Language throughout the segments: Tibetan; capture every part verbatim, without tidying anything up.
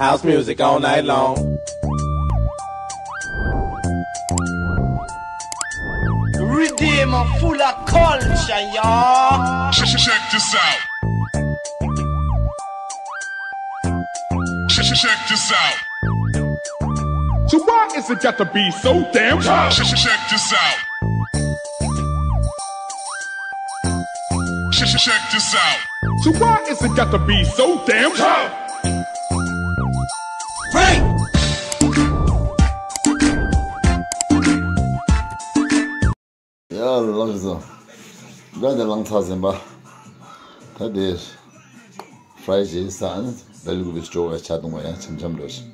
House music all night long. Riddim full of culture, y'all. Check, check, check this out. Check, check, check this out. So why is it got to be so damn tough? Check, check, check this out. Check, check, check this out. So why is it got to be so damn tough? Hey! ཡ་ལགས་སོ། དགའ་དེ་ལངས་ཚར་ཟིན་པ། ད་དེ་ཧྥ་རའི་ཇི་ཟ་ནི་བེལ་གུ་བི་སྤྲོ་བའི་ཆ་གཏོང་བ་ཡང་འཆམ་འཆམ་འགྲོ་ཞིག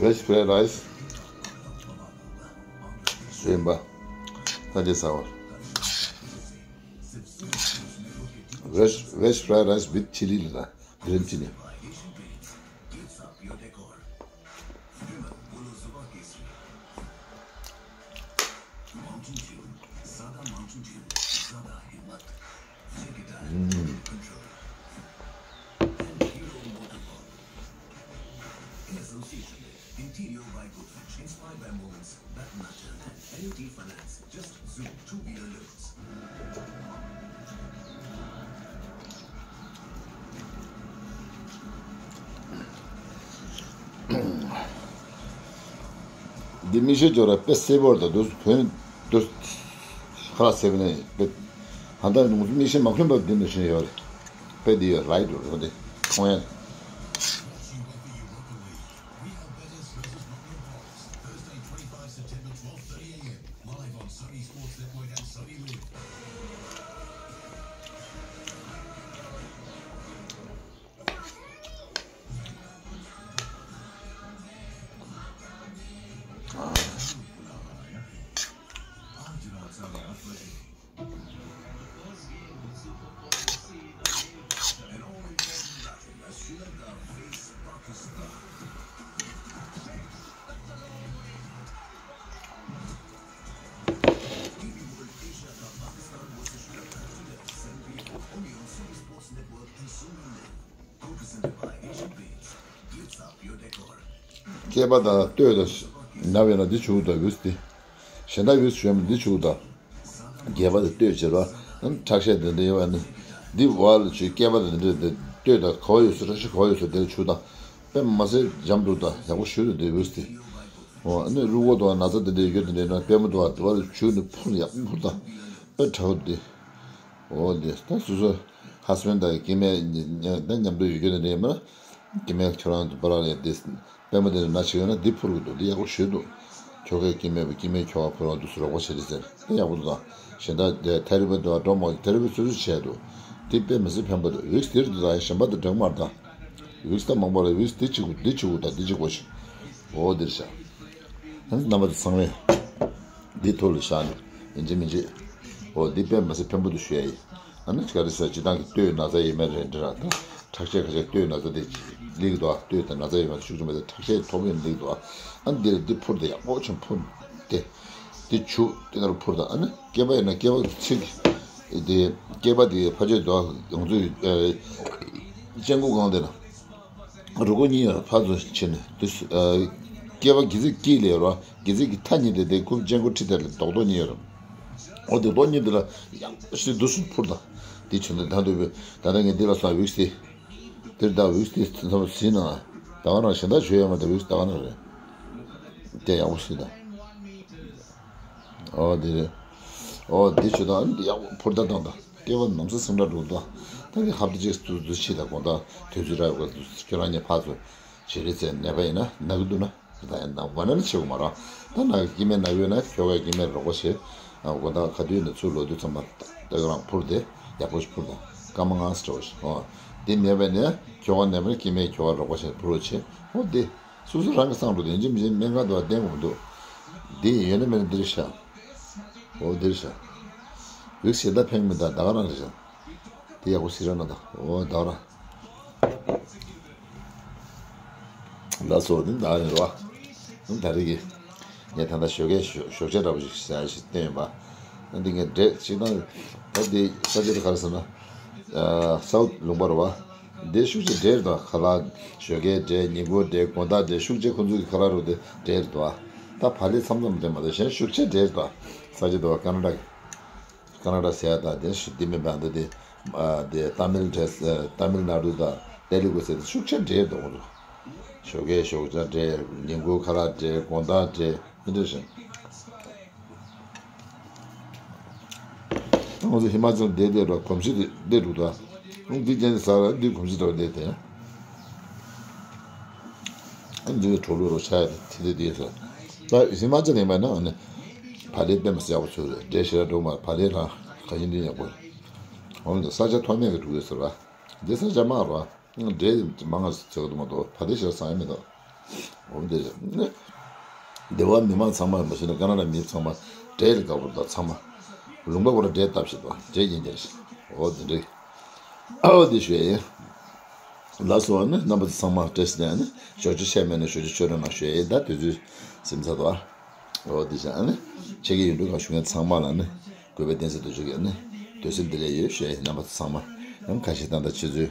Veg fried rice. ཞུ་ཡིན་པ། ད་ཅི་ཟ་བར། Veg, veg fried rice with chili ལ་ད་green chili. In association with Interior by Goodrich, inspired by moments that matter, and N U T Finance, just Zoom, two wheeler loans. འདི་མིག་ཤེལ་སྦྱོར་བ་དཔེ་གསལ་པོར་དང་དུ་དོན་དུ་ཁ་ལག་ཟེར་བ་ནས་དཔེ་ཧ་ད་ནུང་མིག་ཤེལ་མ་འཁོན་པ་འདི་འདྲ་ཞིག་ཡོད་རེད། དཔེ་འདི་ཡོད་རའི་འགྲོ་རོགས་འདི་མཐོང་ཡ། སྐྱེས་པ་དང་ལྟོས་དང་ན་བས་ན་འདི་བྱུག་དང་བིས་ཏེ། གཞན་དག་བིས་ཞོན་འདི་བྱུག་དང་། སྐྱེས་པ་དང་ལྟོས་བྱེད་ར། ཁྲག་ཤེད་འདི་འདྲ་ཡོད་ནི། འདི་བ་ལ་ཆུ་སྐྱེས་པ་དང་འདི་འདྲ་ལྟོས་དང་ག་བ་ཡོད་སུ་ཁྲག་ཤེད་ག་བ་ཡོད་སུ་འདི་ལ་ཆུ་དང་། དཔེ་མ་ཟད་འཇམ་འདུག་དང་ཡག་པོ་ཞུ་དུ་འདི་བིས་ཏེ། འོ་ནི་རུ་བོ་དང་ན་ཚ་འདི་འདྲ་ཡོད་འདི་འདྲ་ན་དཔེ་མ་འདུག་བ་འདི་བ་ལ་ཆུ་ནི་ཕུར་ཡག་པོ་ཕུར་དང་། དཔེ་དྲག་འདི། འོ་དེ་ད་སོ་སོ་ཧ་སི་བན་དང་སྐྱེ་དམན་ད་མཉམ་དུ་ཡོད་རྒྱུ་དེ་འདྲ་ཡིན་པ་ན། སྐྱེ་དམན་ཁྱོད་རང་དུ་པ་ར་ལ་དེ་པད་མ་དེ་ན་ཆེ་ཡོད་ན་འདི་ཕུར་གི་འདུག་འདི་ཡག་པོ་ཞུས་འདུག་ཁྱོ་གའི་སྐྱེ་དམན་པ་སྐྱེ་དམན་ཁྱོ་ག་ཕུར་བ་འདུག་སུ་རོགས་པ་བྱེད་རེད་ཟེར་འདི་ཡག་པོ་འདུག་ད་གཞན་དག་དེ་ཐེ་རི་པི་འདུག་འགྲོ་མོ་ཐེ་རི་པི་སུ་སུ་བྱས་འདུག་འདི་དཔེ་མི་སྲིད་ཕན་པ་འདུག་ཝིགས་འདིར་འདུག་ད་གཞན་པ་དང་འདྲ་གི་མ་རེད་ད། ཝིགས་ད་མང་པོ་རེད། ཝིགས་འདི་གཅིག་པུ་འདི་གཅིག་པུ་ད་འདི་གཅིག་པོ་ཞིག་འོ་འདིར་བཞག་རྣམ་པ་ཚོ་ཚང་མས་འདི་ཐོག་ལ་བཞག་ནས་ཡིན་གཅིག་མིན་གཅིག་འོ་འདི་དཔེ་མི་སྲིད་ཕན་པོ་འདུག་ཞུ་ཡ་ཡིན། ཨ་ནི་ག་རེ་ཟེར་སྤྱི་བཏང་གི་ལྟོས་ན་ཚ་ཡིན་མིན་རེད་འདྲ་ར་ད་ཁྲག་ཤེད་ཁ་ཤས་ལྟོས་ན་ཚ་དེ་ཅིག་ལེགས་འདུག་ཨ་ལྟོས་དང་ན་ཚ་ཡིན་མིན་ཤུགས་ཆུང་མེད་དེ་ཁྲག་ཤེད་མཐོ་པོ་ཡིན་ལེགས་འདུག་ཨ་ཨ་ནི་འདི་ལ་འདི་ཕུར་དེ་ཡག་པོ་ཆེན་ཕུར་དེ་འདི་བྱུག་དེ་ནར་ཕུར་དང་ཨ་ནི་སྐེད་པ་ཡིན་ན་སྐེད་པ་ཚིག་དེ་སྐེད་པ་དེ་ཕ་ཆོས་འདུག་ཡོང་ཚུལ་སྤྱང་ཀི་གང་དེ་ན། རུས་ཁོག་གཉིས་ཡོད་ར་ཕར་ཚུར་ཕྱེ་ནས་དུས་སུ། སྐེད་པ་སྒལ་ཚིགས་དཀྱིལ་ལ་ཡོད་ར་སྒལ་ཚིགས་ཀྱི་མཐའ་གཉིས་དེ་དེ་ཁུབ་སྤྱང་ཀི་ཁྲི་དེ་ལ་རྡོག་རྡོག་གཉིས་ཡོད་ར། འོ་དེ་རྡོག་གཉིས་དེ་ལ་ཡག་པོ་ཞིག་དུས་སུ་ཕུར་དང་། དེ་བྱུང་དུས་ད་འདོད་པའི་ད་ལྟ་ངས་འདི་ལ་སོང་ཝིགས་ཏེ། དེར་ད་ཝིགས་ཏེ་ཚོ་ཟིན་ན། ད་ག་རང་གཞན་དག་བྱོས་ཡོད་མ་ད་ཝིགས་ད་ག་རང་རེད། དེ་ཡག་པོ་ཞིག་དང་། ཨོ་དེ་རེད། ཨོ་དེ་ཆུ་དང་ཡག་པོ་ཕུར་ད་དང་དང་། སྐྱེ་བ་ནམ་སྲིད་སེམས་ཁྲལ་འགྲོ་འདུག་ད་ནི་ཧབ་ཏི་ཅིག་ཏུ་ཏུ་ཕྱི་དང་དགོང་དག་དུས་ཚོད་རག་དགོས་ཁྱོད་རང་གཉིས་ཕར་ཚུར་བྱེད་རེས་ཚེ་ནད་པ་ཡིན་ན་ན་གི་འདུག་ན་ད་ཡང་ན་བ་ན་ནི་བྱེད་དགོས་མ་རང་ད་ན་གི་སྐྱེ་དམན་ན་གི་ཡོད་ན་ཁྱོད་ཀྱི་སྐྱེ་དམན་རོགས་པ་བྱེད། དགོང་དག་ག་དུས་ནས་ཚུར་ལོག་དུས་ཙམ་པ་ད་ག་རང་ཕུར་དེ་ཡག་པོ་ཞིག་ཕུར་དང་སྐར་མ་ལྔ་ཙམ་འགྲོ་ཞིག་ཨོ་དེ་ནད་པ་ནས་ཁྱོད་ཀྱི་ནད་པ་ནི་སྐྱེ་དམན་ཁྱོད་ཀྱི་རོགས་པ་བྱེད་ཕུར་རོགས་བྱེད་ཨོ་དེ། སོ་སོ་རང་གི་བསམ་བློ་དེ་ཡིན་གཅིག་མིན་གཅིག་སྨན་ཁང་དུ་བ་བསྟེན་དགོས་མི་འདུག་འདི་ཡོད་ན་མེད་ན་འདིར་བཞག་འོ་འདིར་བཞག་འོ་ཞེ་ད་ཕན་མི་འདུག་ད་ག་རང་རེད་བཞག་འདི་ཡག་པོ་ཞིག་རག་ན་ད་འོ་ད་ག་རང་ ལ་སོགས་འདི་འདྲ་རེད་བ། ད་རེས་ཀྱི་ངས་ད་ལྟ་ཞོགས་ཀའི་ཞོགས་ཞོགས་ཇ་འདྲ་པོ་ཞིག་བཟས་ཞིག་བསྟན་ཡོད་པ། འདི་ངས་འབྲས་ཅིག་དང་། ད་འདི་ས་ཆ་དེ་ག་རེ་ཟེར་ན། ཨ་སའུ་ཐི་ལུང་པ་རེད་བ། འདི་ཤུགས་ཆེ་འབྲས་རེད་དོ། ཁ་ལག་ཞོགས་ཀའི་འབྲས། ཉིན་གུང་འབྲས། དགོང་དག་འབྲས། ཤུགས་ཆེ་ཁོང་ཚོ་གི་ཁ་ལག་རུ་དེ་འབྲས་རེད་དོ། ད་བག་ལེབ་མཚམས་མཚམས་འབྲས་མ་གཏོགས་གཞན་ཤུགས་ཆེ་འབྲས་རེད་དོ། ས་ཆ་དེ་བ་ཀ་ན་ཌ། ཀ་ན་ཌ་ཟེར་ཡ་དང་དེ་ཤུ་དེ་མིན་པ་འདི་དེ། ཨ་དེ་ཏ་མིལ་འབྲས། ཏ་མིལ་ནཱ་ཌུ་དང་ཏེ་ལུ་གུ་ཟེར་དེ་ཤུགས་ཆེ་འབྲས་རེད་དོ། ཁོང་ཚོ་ཞོགས་ཀའི་ཞོགས་ཇ་འབྲས། ཉིན་གུང་ཁ་ལག་འབྲས། དགོང་དག་འབྲས། འདི་འདྲ་ཞིག་ང་ཚོ་ཧི་མ་ཅལ་བསྡད་བསྡད་འགྲོ། གོམས་གཤིས་དེ་བསྡད་འདུག་ད་འདི་རྐྱེན་ཟ་ར་འདི་གོམས་གཤིས་འདྲ་བ་བསྡད་དེ། ཨ་འདི་གི་གྲོགས་ལུགས་རོ་ཆ་ཡ་དེ་དེ་དེ་ཟ། ད་ཧི་མ་ཅལ་ཡིན་པ་ན་ཨ་ནི་བག་ལེབ་དཔེ་མི་སྲིད་ཡག་པོ་ཚོད་རེད། འབྲས་ཞེ་དྲག་འགྲོ་མ་རེད། བག་ལེབ་རང་ག་ཡིན་འདི་ཡག་པོ་རེད། འོན་ཀྱང་ས་ཆ་མཐོ་དམན་གྱི་འགྲོ་གི་ཟེར་བ། འདི་ས་ཆ་དམའ་རོ། འབྲས་མང་ང་ཟེར་གི་འདུག་མ་གཏོགས་བག་ལེབ་ཞེ་དྲག་ཟ་ཡ་མི་འདུག་འོ་འདི་རེད། སྡེ་བ་མི་མང་ཚང་མ་མ་གཞི་ནས་ཀ་ན་ཌ་མི་ཚང་མ་འབྲས་ལ་དགའ་པོ་འདུག་ཚང་མ་ལུང་པ་ཁོ་ར་འབྲས་བཏབ་བཞིན་འདུག་འབྲས་ཡིན་གྱི་རེད། འོ་འདི་འདྲ། ཨའོ་འདི་ཞུ་ཡ་ཡིན། ལགས་སོ། ཨ་ནི་རྣམ་པ་ཚོ་ཚང་མ་བཀྲ་ཤིས་བདེ་ལེགས། ཨ་ནི་ཞོགས་ཇ་ཆད་མེད་ན་ཞོགས་ཇ་མཆོད་རོགས་གནང་ཞུ་ཡ་ཡིན། ད་དུས་ཚོད་ཟིན་ཚར་འདུག་འོ་འདི་བཞིན་ཨ་ནི་ཁྱེད་ཀྱི་ཡུལ་གྲུ་ཁག་བཞུགས་མཁན་ཚང་མ་ལ་ནི། གུས་པ་བསྟན་འཛིན་རྡོ་རྗེ་གིས་ནི་དུས་གསུམ་བདེ་ལེགས་ཡོད་ཞུ་ཡ་ཡིན། རྣམ་པ་ཚོ་ཚང་མ་ནམ་ཁ་ཤས་ད་ལྟ་ཆུ་ཚོད་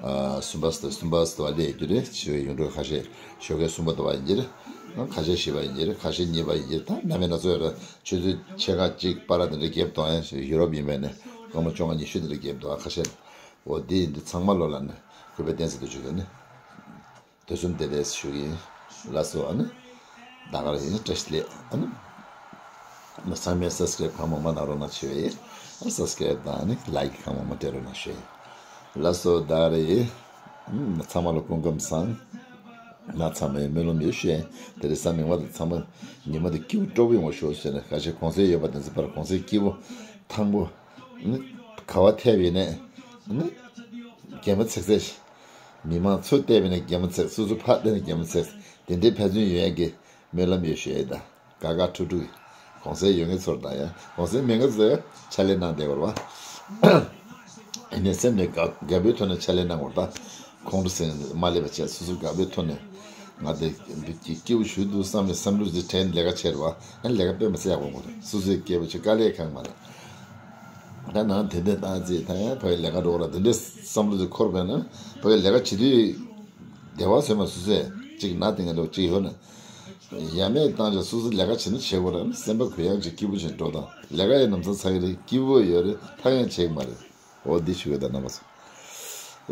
ཨ་གསུམ་པ་ཙམ་གསུམ་པ་ཙམ་ལ་སླེབས་ཡོད་རྒྱུ་རེད། ཆུ་ཚོད་ཡུལ་གྲུ་ཁ་ཤས་ཞོགས་ཀའི་གསུམ་པ་དུ་བ་ཡིན་གྱི་རེད། ནམ་ཁ་ཤས་བཞི་པ་ཡིན་གྱི་རེད། ཁ་ཤས་གཉིས་པ་ཡིན་གྱི་རེད། ད་ནམ་ཡིན་ན་ཚོ་ཡོད་རེད། ཆུ་ཚོད་ཕྱེད་ཀ་གཅིག་བར་དེ་འདྲ་རྒྱབ་གཏོང་ཡ། ཡུ་རོབ་ཡིན་པས་ནི་སྐར་མ་བཅོ་ལྔ་ཉི་ཤུ་དེ་འདྲ་རྒྱབ་གཏོང་ཡ། ཁ་ཤས་འོ་འདི་ཡིན། འདི་ཚང་མ་ལོ་ལ་ནི་གུས་པ་བསྟན་འཛིན་རྡོ་རྗེ་གིས་ནི། དུས་གསུམ་བདེ་ལེགས་ཞུ་གི་ཡིན། ལགས་སོ། ཨ་ནི་ད་ག་རང་ཡིན། བཀྲ་ཤིས་བདེ་ལེགས། ཨ་ནི་མ་ཚང་མས་སབ་སི་ཀ་རེབ་གང་མང་མང་གནང་རོགས་གནང་ཞུ་ཡ་ཡིན། ཨ་སབ་སི་ཀ་རེབ་དང་ཨ་ནི་ལའིཀ་གང་མང་མང་སྤྲད་རོགས་གནང་ཞུ་ཡ་ཡིན། ལགས་སོ། ད་ག་རང་ཡིན། ཨ་ནི་ཚང་མ་ལ་སྐུ་ཁམས་བཟང་། ང་ཚང་མས་སྨོན་ལམ་ཡོད་ཞུ་ཡ་ཡིན། དེ་རིང་གཟའ་མིག་དམར་དང་ཚང་མ་ཉི་མ་དེ་སྐྱིད་པོ་སྤྲོ་པོ་ཡོང་བ་ཤོག་ཟེར་ནས། ཁ་ཤས་གུང་སེང་ཡོད་པ་དེ་ཚོ་ཕར་གུང་སེང་སྐྱིད་པོ་ཐང་པོ། ཨ་ནི་ག་བ་ཐེབས་ཡིན་ནས། ཨ་ནི་གད་མོ་ཚེག་ཚེག་མི་མང་ཚོ་བལྟས་པ་ནས་གད་མོ་ཚེག་སོ་སོ་ཕར་བལྟས་ནས་གད་མོ་ཚེག་དེ་འདྲའི་ཕན་ཚུན་ཡོད་ཡག་གི་སྨོན་ལམ་ཡོད་ཞུ་ཡ་ཡིན། ད་དགའ་དགའ་སྤྲོ་སྤྲོ་གི་གུང་སེང་ཡོད་མཁན་ཚོར་དང་། ཡང་གུང་སེང་མེད་མཁན་ཚོ་ཡང་ཕྱག་ལས་གནང་བསྡད་པ་རེད་བ། ཡིན་ནའི་སེམས་ནས་དགའ་དགའ་པོའི་ཐོག་ནས་ཕྱག་ལས་གནང་དགོས་རེད། ད་ཁོང་ཁྲོ་ཟེར་མ་སླེབས་པ་བྱས། སོ་སོ་དགའ་པོའི་ཐོག་ནས། ང་དེ་འདི་སྐྱིད་པོ་ཞུ་འདུག་བསམ་ནས་བསམ་བློ་ཅིག་དྲན་ནས་ལས་ཀ་བྱས་རེད་བ། ཨ་ནི་ལས་ཀ་དཔེ་མི་སྲིད་ཡག་པོ་ཡོང་གི་རེད། སོ་སོའི་སྐད་པོ་ཆེ་དཀའ་ལས་ཁག་མ་རེད། ད་ནང་དེ་འདྲ་བཏང་རྗེས་ད་ཡང་ཕ་གི་ལས་ཀ་འགྲོ་གི་རེད། དེ་འདྲའི་བསམ་བློ་དེ་འཁོར་བས་ན་ཕ་གི་ལས་ཀ་བྱེད་དུས་བདེ་བ་ཟེར་མ། སོ་སོས་ཅིག་ན་དེ་འདྲ་ཅིག་ཡོད་ན། ཡ་མེད་བཏང་རྗེས་སོ་སོ་ལས་ཀ་བྱེད་ན་བྱེད་དགོས་རེད། སེམས་པ་གུ་ཡངས་ཅིག་སྐྱིད་པོ་ཅིག་འགྲོ་དང་། ལས་ཀ་ཡང་ལམ་སང་ཚར་གི་རེད། སྐྱིད་པོ་ཡོད་རེད། ཐག་ཡང་ཆད་གི་མ་རེད། འོ་འདི་ཞུ་གི་ད་རྣམ་པ་ཚོ།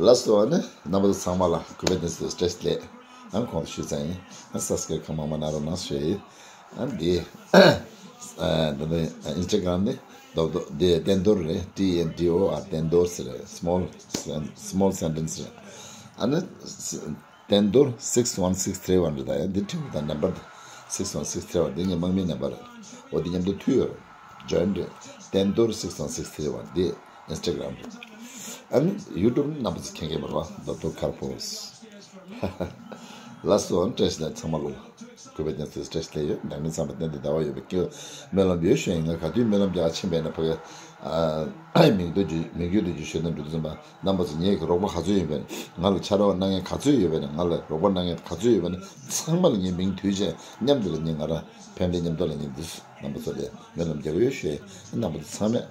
ལགས་སོ། ཨ་ནི་རྣམ་པ་ཚོ་ཚང་མ་ལ་གུས་པ་བསྟན་འཛིན་རྡོ་རྗེ་བཀྲ་ཤིས་བདེ་ལེགས། ཨ་ཁོང་དུ་ཞུས་ཚར་ཡིན། ཨ་སབ་སི་ཀ་རེབ་གང་མང་མང་གནང་རོགས་གནང་ཞུ་ཡ་ཡིན། ཨ་འདི་ཨ་འདི་ནི་ཨིན་སི་ཊ་གྷ་རམ་ནི་རྡོག་རྡོག་འདི་བསྟན་རྡོར་རེད། ཊི་ཨེན་ཌི་ཨོ་ཨར་བསྟན་རྡོར་ཟེར་རེད། སི་མོལ་སི་མོལ་སེན་ཊེན་སི་རེད། ཨ་ནི་བསྟན་རྡོར་six one six three one རེད། ད་ཡ་འདི་འབྲི་བ་དང་ནམ་བར་དེ་six one six three one། འདི་ངའི་དམག་མིའི་ནམ་བར་རེད། འོ་འདི་མཉམ་དུ་མཐུད་ཡོད་རེད། ཇོ་ཡིན་རེད། བསྟན་རྡོར་six one six three one། འདི་ཨིན་སི་ཊ་གྷ་རམ་རེད། ཨ་ནི་ཡུ་ཊུབ་ནི་རྣམ་པ་ཚོ་མཁྱེན་གྱི་མ་རེད་བ། རྡོག་རྡོག་མཁར་ཕོ་སི། ལགས་སོ། བཀྲ་ཤིས་བདེ་ལེགས། ཚང་མ་ལོ་གུས་པ་བསྟན་འཛིན་རྡོ་རྗེ་བཀྲ་ཤིས་བདེ་ལེགས་ཡོད། ནང་མི་ཚང་མ་བསྟན་འཛིན་ཟླ་བ་ཡོད་པའི་སྐྱིད། སྨོན་ལམ་ཡོད་ཞུ་ཡ་ཡིན། ང་ག་དུས་སྨོན་ལམ་རྒྱག་ཕྱིན་པས་ན་ཕ་གི་ཨ་མིང་འདོན་རྒྱུ་མིང་རྒྱུད་འདོན་རྒྱུ་ཞུས་ན་འགྲོ་དུས་ཙམ་པ། རྣམ་པ་ཚོ་ངེད་ཀྱི་རོགས་པ་ག་ཚོད་ཡོད་པས་ན། ང་ལ་ཕྱག་རོགས་གནང་མཁན་ག་ཚོད་ཡོད་པས་ན། ང་ལ་རོགས་པ་གནང་མཁན་ག་ཚོད་ཡོད་པས་ན། ཚང་མ་ལ་ངས་མིང་བསྡུས་བྱས་མཉམ་དུ་ལ་ངས་ང་རང་ཕན་པའི་མཉམ་དུ་ལ་ངས་འདུག་རྣམ་པ་ཚོ་ལ་སྨོན་ལམ་རྒྱག་གི་ཡོད་ཞུ་ཡ་ཡིན། རྣམ་པ་ཚོ་ཚང་མས་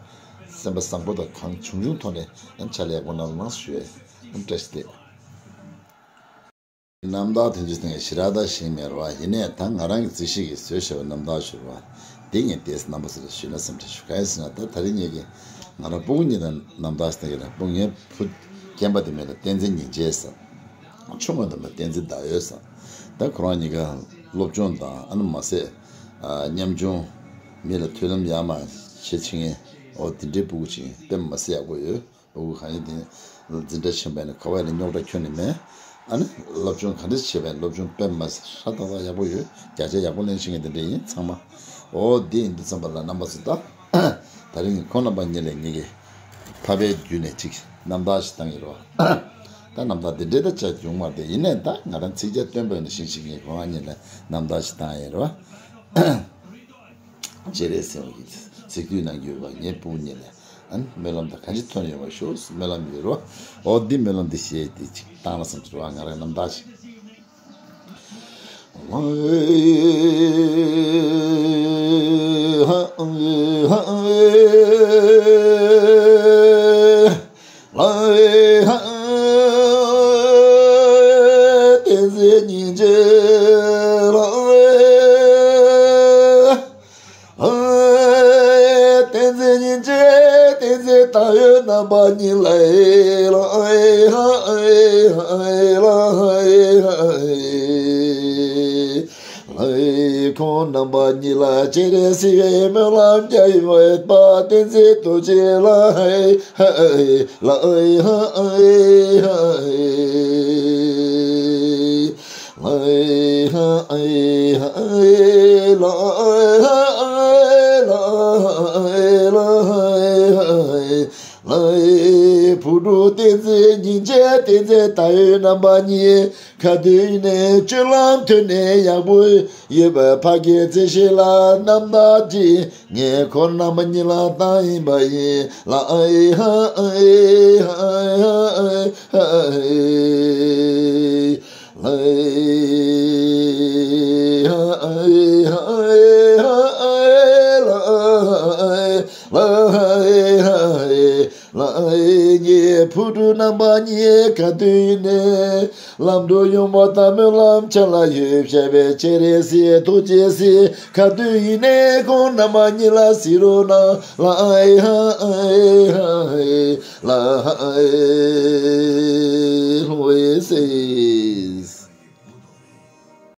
སེམས་པ་བཟང་པོ་དང་གང་བྱུང་བྱུང་ཐོག་ནས་ཕྱག་ལས་ཡག་པོ་གནང་རོགས་གནང་ཞུ་ཡ་ཡིན། བཀྲ་ཤིས་བདེ་ལེགས། རྣམ་ཐར་དོན་གྱི་སྟེང་ཞེ་དྲག་ཞིག་མེད་རེད་བ། ཡིན་ནའི་ད་ང་རང་གི་རྩིས་ཞིབ་ཀྱིས་བཟོས་བཞག་པའི་རྣམ་ཐར་ཞིག་རེད་བ། འདི་ངས་ཏོག་ཙམ་རྣམ་པ་ཚོ་ལ་ཞུས་ན་བསམ་དྲན་ཞུ། གང་ཡིན་ཟེར་ན། ད་ད་རིང་ངེད་ཀྱི་ང་རང་སྤུ་གུ་གཉིས་དང་རྣམ་ཐར་ཞིག་བལྟས་ཀྱི་རེད། སྤུ་ངའི་བུ་རྒན་པ་དེ་མིང་ལ་བསྟན་འཛིན་ཉིན་བྱེད་ཟེར། ཆུང་བ་དེ་མིང་ལ་བསྟན་འཛིན་ཟླ་འོད་ཟེར། ད་ཁོ་རང་གཉིས་ཀ་སློབ་སྦྱོང་དང་ཨ་ནི་མ་ཟད་ཨ་ཉམ་ཆུང་མི་ལ་མཐུན་ལམ་ཡར་མར་བྱེད་ཤེས་མཁན། འོ་དེ་འདྲའི་སྤུ་གུ་ཅིག་ཡིན། དཔེ་མ་སྲིད་ཡག་པོ་ཡོད། སྤུ་གུ་གང་ཡིན་དེ་འཛིན་གྲྭ་ཕྱིན་པ་ཡིན་ན་ག་བ་ཡིན་ན་རྙོག་དྲ་ཁྱོན་ནས་མེད། ཨ་ནི་སློབ་སྦྱོང་ག་འདྲ་བྱས་པ་ཡིན་ན་སློབ་སྦྱོང་དཔེ་མ་སྲིད་ཧྲ་ཏག་ཏག་ཡག་པོ་ཡོད། བརྒྱ་ཆ་ཡག་པོ་ལེན་ཤེས་མཁན་དེ་འདྲ་ཡིན་ཚང་མ། འོ་དེ་ཡིན་དུས་ཙམ་པ་ལ་རྣམ་པ་ཚོ་ད། ད་རིང་ཁོང་རྣམ་པ་གཉིས་ལ་ངེད་ཀྱིས་ཕ་པའི་བརྒྱུད་ནས་ཅིག་རྣམ་ཐར་ཞིག་བཏང་ཡིན་རོ། ད་རྣམ་ཐར་དེ་འདྲའི་ད་ཆ་བྱུང་མ་རེད། ཡིན་ནའི་ད་ང་རང་ཚིག་བརྒྱ་སྟོན་པ་ཡིན་ན་ཤིང་ཤིང་ངས་ཁོང་རང་གཉིས་ལ་རྣམ་ཐར་ཞིག་བཏང་ཡིན་རོ། སྤྱན་རས་གཟིགས་དབང་གིས་གཟིགས་འདོད་གནང་གི་ཡོད་པ། ངའི་སྤུ་གུ་གཉིས་ལ་ཨ་ནི་སྨོན་ལམ་དང་གང་ཅི་ཐོན་ཡོང་བ་ཤོག་སྨོན་ལམ་ཡོད་རོ། འོ་འདི་སྨོན་ལམ་འདི་བཞེས་ཏེ་ཅིག་བཏང་ན་བསམ་གྱི་རོ། ང་རང་རྣམ་ཐར་ཞིག་བསྟན་འཛིན་སྙིང་རྗེ་ལགས། བསྟན་འཛིན་སྙིང་རྗེ། བསྟན་འཛིན་དར་ཡོད་རྣམ་པ་གཉིས་ལ། ཁོང་རྣམ་པ་གཉིས་ལ་སྤྱན་རས་གཟིགས་སྨོན་ལམ་རྒྱ་ཡིས་འོད་པ། བསྟན་འཛིན་རྡོ་རྗེ་ལགས། བུ་ཕྲུག་བསྟན་འཛིན་སྙིང་རྗེ། བསྟན་འཛིན་དར་ཡོད་རྣམ་པ་གཉིས། ག་དུས་ནས་སྤྱོད་ལམ་ཐོས་ནས་ཡག་པོ་ཡོད་པ། ཕ་གི་རྩེ་ཤེས་ལ་རྣམ་དག་ཅིག་ངས་ཁོ་རྣམ་པ་གཉིས་ལ་བཏང་ཡིན་པ་ཡིན་ལ། ངའི་བུ་ཕྲུག་རྣམ་པ་གཉིས། ག་དུས་ནས་ལམ་འགྲོ་ཡོང་བ་དང་སྨོན་ལམ་ཆ་ལ་ཡོད་བཤད་པའི་སྤྱན་རས་གཟིགས་ཐུགས་རྗེ་གཟིགས། ག་དུས་ཡིན་ནའི་ཁོང་རྣམ་པ་གཉིས་ལ་གཟིགས་རོགས་གནང་ལ། ཨེ་ཧ་ཨེ་ཧ་ཨེ་ལ་ཨེ་ལྷུང་བའི་སེ།